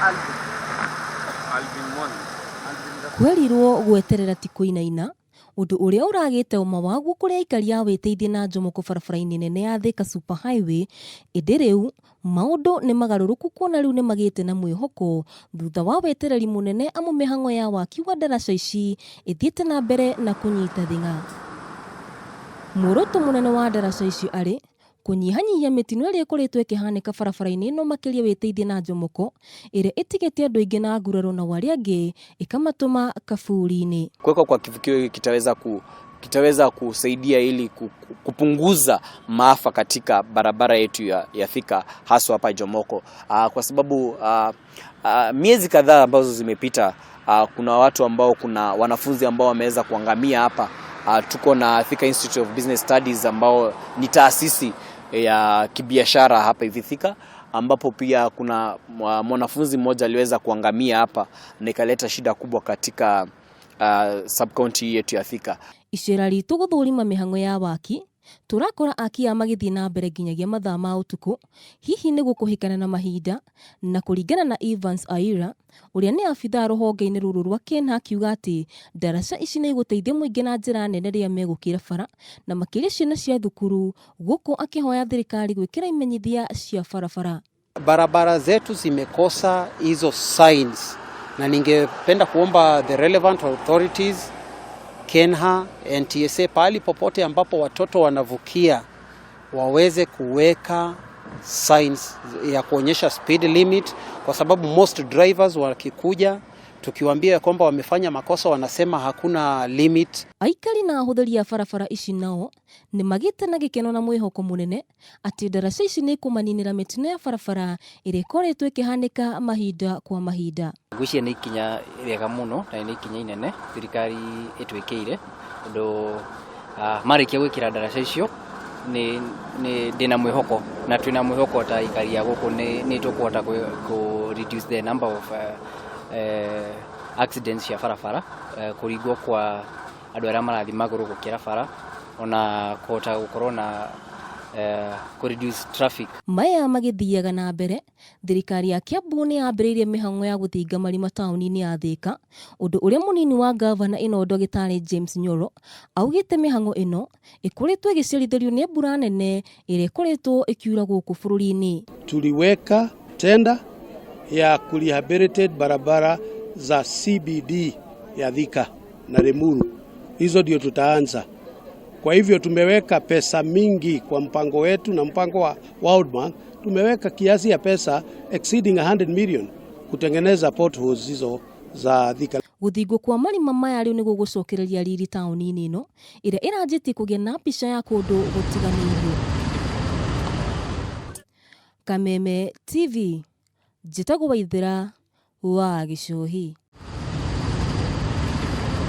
Alvin. Alvin Mwangi. Kwerirwo gweterera ti kũinaina, ũndũ ũrĩa ũragĩte ũma waguo kũrĩ aikari a Wĩteithie na Njomoko barabara-inĩ nene ya Thika Super Highway, ĩndĩ rĩu maũndũ nĩ magarũrũku kuona rĩu nĩ magĩte na mwĩhoko thutha wa wetereri mũnene amu mĩhang'o ya waki wa ndaraca ici ĩthiĩte na mbere na kũnyita thing'a. Muoroto mũnene wa ndaraca ici arĩ kũnyihanyihia mĩtino ĩrĩa ĩkoretwo ĩkĩhanĩka barabara-inĩ ĩno makĩria Wĩteithie na Njomoko ĩrĩa ĩtigĩte andũ aingĩ na nguraro nao arĩa angĩ ĩkamatũma kaburi-inĩ. Kuwekwa kwa kivukio hiki kitaweza kusaidia ili kupunguza maafa katika barabara yetu ya Thika, haswa hapa Jomoko, kwa sababu miezi kadhaa ambazo zimepita, kuna watu ambao kuna wanafunzi ambao wameweza kuangamia hapa. Tuko na Thika Institute of Business Studies ambao ni taasisi ya kibiashara hapa hivi Thika, ambapo pia kuna mwanafunzi mmoja aliweza kuangamia hapa na ikaleta shida kubwa katika sub-county yetu ya Thika. Icera ritũ gũthũrima mĩhang'o ya waki tũrakora aki aya magĩthiĩ na mbere nginyagia mathaa ma ũtukũ, hihi nĩguo kũhĩkana na mahinda. Na kũringana na Evans Aira, ũrĩa nĩ abithaa rũhonge-inĩ rũrũ rwa KeNHA, akiuga atĩ ndaraca ici nĩ igũteithia mũingĩ na njĩra nene rĩrĩa megũkĩra bara na makĩria ciana cia thukuru, gũkũ akĩhoya thirikari gwĩkĩra imenyithia cia barabara. Barabara zetu zimekosa hizo signs, na ningependa kuomba the relevant authorities, KeNHA, NTSA, pahali popote ambapo watoto wanavukia waweze kuweka signs ya kuonyesha speed limit, kwa sababu most drivers wakikuja, tukiwaambia kwamba wamefanya makosa, wanasema hakuna limit. Aikari na ahũthĩri a barabara ici nao nĩ magĩte na gĩkeno na mwĩhoko mũnene atĩ ndaraca ici nĩ ikũmaninĩra mĩtino ya barabara ĩrĩa ĩkoretwo ĩkĩhanĩka mahinda kwa mahinda. Ngwĩciria nĩ ikinya rĩega mũno na nĩ ikinya inene thirikari ĩtwĩkĩire, tondũ marĩkia gwĩkĩra ndaraca icio nĩ ndĩna mwĩhoko na twĩna mwĩhoko ta aikari a gũkũ nĩ tũkũhota kũ reduce the number of accidents cia barabara, kũringwo kwa andũ arĩa marathiĩ magũrũ gũkĩra bara, ona kũhota gũkorwo na kũ reduce traffic. Maya magĩthiaga na mbere, thirikari ya Kiambu nĩ yambĩrĩirie mĩhang'o ya gũthinga marima taũni-inĩ ya Thika, ũndũ ũrĩa mũnini wa ngavana ĩno ndagĩtarĩ James Nyoro augĩte mĩhang'o ĩno ĩkoretwo ĩgĩcerithĩrio nĩ mbura nene ĩrĩa ĩkoretwo ĩkiura gũkũ bũrũri-inĩ. Tuliweka tenda ya kurehabilitate barabara za CBD ya Thika na Limuru, hizo ndio tutaanza. Kwa hivyo tumeweka pesa mingi kwa mpango wetu na mpango wa World Bank, tumeweka kiasi ya pesa exceeding 100 million kutengeneza potholes hizo za Thika. Gũthingwo kwa marima maya rĩu nĩ gũgũcokereria riri taũni-inĩ ĩno ĩrĩa ĩranjĩtie kũgĩa na mbica ya kũndũ gũtiganĩirio. Kameme TV, njĩtagwo Waithĩra wa Gĩcũhĩ.